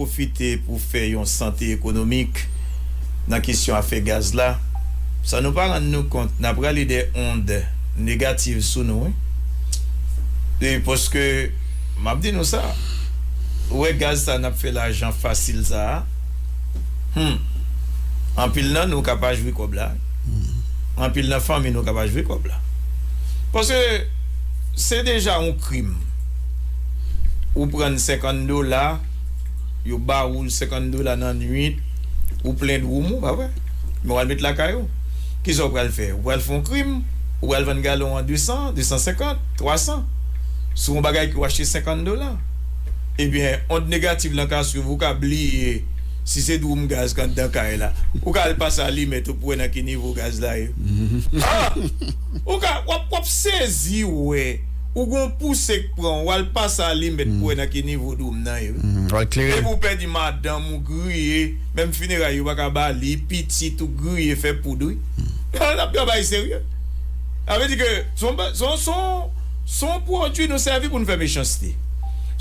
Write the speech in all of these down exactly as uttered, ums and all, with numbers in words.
pwofite pou fè yon sante ekonomik nan kesyon afè gaz la, san nou pa rann nou kont, n ap rale de ond negativ sou nou, wi. E paske, m ap di nou sa, ou wè gaz sa n ap fè lajan fasil sa a, hmm, anpil nan nou ka pa jwi kòb la. Anpil nan fanmi nou ka pa jwi kòb la. Paske se deja yon krim. Ou pran senkant dola, yo ba ou senkant dola nan nwit, ou plen dwoum ou, pa vre? Men w al met lakay ou. Kisa w pral fè? Ou pral fè yon krim, ou pral vann galon an de san, de san senkant, twa san. Sou yon bagay ki w achte senkant dola. Ebyen, ond negatif lan ka swiv ou, ou ka bliye si se dwoum gaz k anndan kay la. Ou ka al pase alimèt ou pou wè nan ki nivo gaz la ye. Ah! Ou ka, w ap, w ap sezi wè. Ou gon pouse k pran, w al pase alimèt pou wè nan ki nivo dwom nan ye, wi. Epi w pèdi madanm ou griye, menm fineray yo pa ka ba li, pitit ou griye fè poud, wi. N ap yon bagay serye. Sa vle di ke se yon ba- se yon- se yon- se yon pwodui nou sèvi pou n fè mechanste.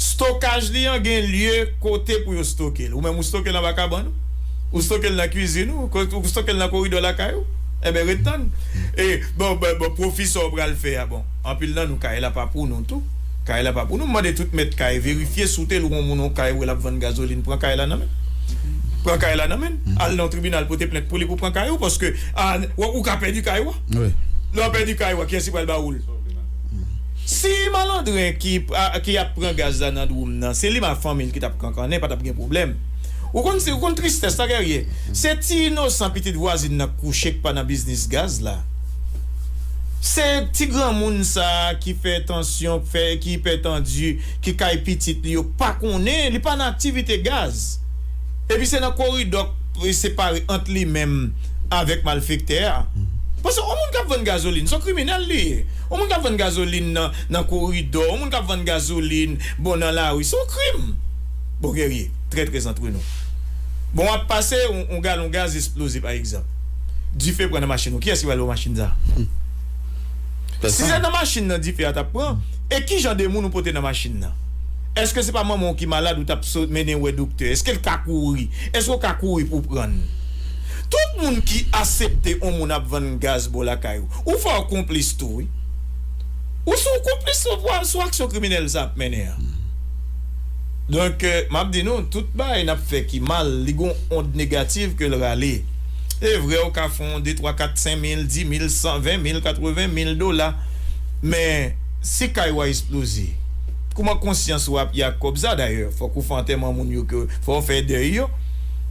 Stokaj li an gen lye kote pou yo stoke l. Ou menm ou stoke l anba kabann ou, ou stoke l nan kwizin ou, ou stoke l nan koridò lakay ou. Enben, ret tann. E, bon, bon, bon, pwofi sa w pral fè a, bon. Anpil nan nou, kay la pa pou nou tou. Kay la pa pou nou. M mande tout mèt kay, verifye si w te lwe yon moun yon kay, ou wè l ap vann gazolin, pran kay la nan men l. Pran kay la nan men l. Al nan tribinal, pote plent pou li pou pran kay ou, paske, a, ou, ou ka pèdi kay ou a. Lè w pèdi kay ou a, kiyès ki pral ba ou l? Si malandren ki, a, ki ap pran gaz la nan dwom nan, se li m ak fanmi l ki t ap kankannen, pa t ap gen pwoblèm. Ou konn, ou konn tristès la, Guerrier? Se ti inosan pitit vwazin nan kouche k pa nan biznis gaz la. Se ti granmoun sa a ki fè tansyon, fè, ki ipètandi, ki kay pitit li yo pa konnen, li pa nan aktivite gaz. Epi se nan koridò k separe ant li menm avèk malfektè a. Paske yon moun k ap vann gazolin, se yon kriminèl li ye. Yon moun k ap vann gazolin nan, nan koridò, yon moun k ap vann gazolin, bon, nan lari, se yon krim. Bon, Guerrier, très, très entre nous. Bon, w ap pase, yon, yon galon gaz esploze, pa egzanp. Dife pran nan machin ou. Kiyès ki pral ba w machin sa a? Si se nan machin nan dife a t ap pran, e ki jan de moun ou pote nan machin nan? Èske se pa manman w ki malad ou t ap so- mennen wè doktè? Èske l ka kouri? Èske w ka kouri pou w pran l? Tout moun ki asepte yon moun ap vann gaz bò lakay ou, ou fè w konplis tou, wi. Ou se w konplis sou, sou aksyon kriminèl sa ap mennen an. Donk, eh, m ap di nou, tout bagay n ap fè ki mal, li gon ond negatif ke l rale. E vre, ou ka fè yon de, twa, kat, senk mil, dis mil, san, ven mil, katreven mil dola. Men, si kay ou a esploze, kouman konsyans ou ap ye ak kòb sa? Dayè, fòk ou fè antèman moun yo ke, fò w fè dèy yo.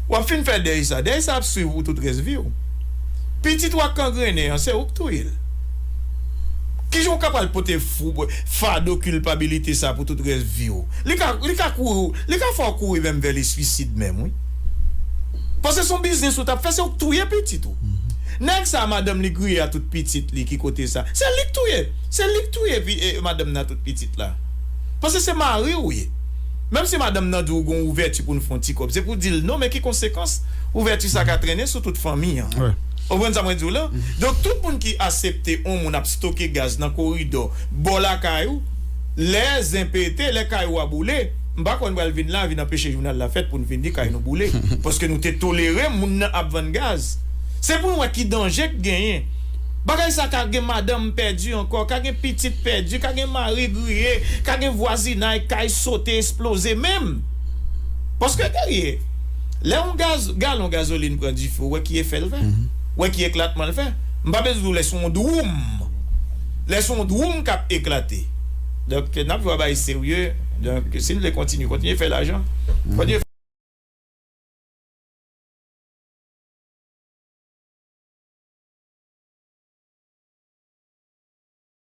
W ap fin fè dèy sa. Dèy sa ap swiv ou tout rès vi w. Pitit ou ak kangrennen an, se ou k touye l. Kijan w ka pral pote fou, fado kilpabilite sa pou tout rès vi w? Li ka, li ka kouri, li ka fè w kouri menm vè le swisid menm, wi. Paske se yon biznis ou t ap fè, se ou k touye pitit ou. Nèg sa, madanm li griye a tout pitit li, ki kote sa? Se li k touye. Se li k touye pi, e, madanm nan tout pitit la. Paske se mari w ye. Menm si madanm nan di w gon ouvèti pou n fè yon ti kòb, se pou w di l non, men ki konsekans ouvèti sa ka trennen sou tout fanmi an. Ou konprann sa mwen di w la? Donk, tout moun ki asepte yon moun ap stoke gaz nan koridò, bò lakay ou, lè zen pete, lè kay ou a boule, m pa kwè n pral vin la, vin anpeche jounal la fèt pou n vin di kay nou boule. Paske nou te tolere moun nan ap vann gaz. Se pou n wè ki danje k genyen. Bagay sa ka gen madanm pèdi ankò, ka gen pitit pèdi, ka gen mari griye, ka gen vwazinay, kay sote, esploze menm. Paske, Guerrier, lè yon gaz, galon gazolin pran dife, ou wè ki efè l fè? Ou wè ki eklatman l fè? M pa bezwen di w lè se yon dwoum. Lè se yon dwoum k ap eklate. Donk, n ap jwe a bagay serye. Donk, si n vle kontinye, kontinye fè lajan. Kontinye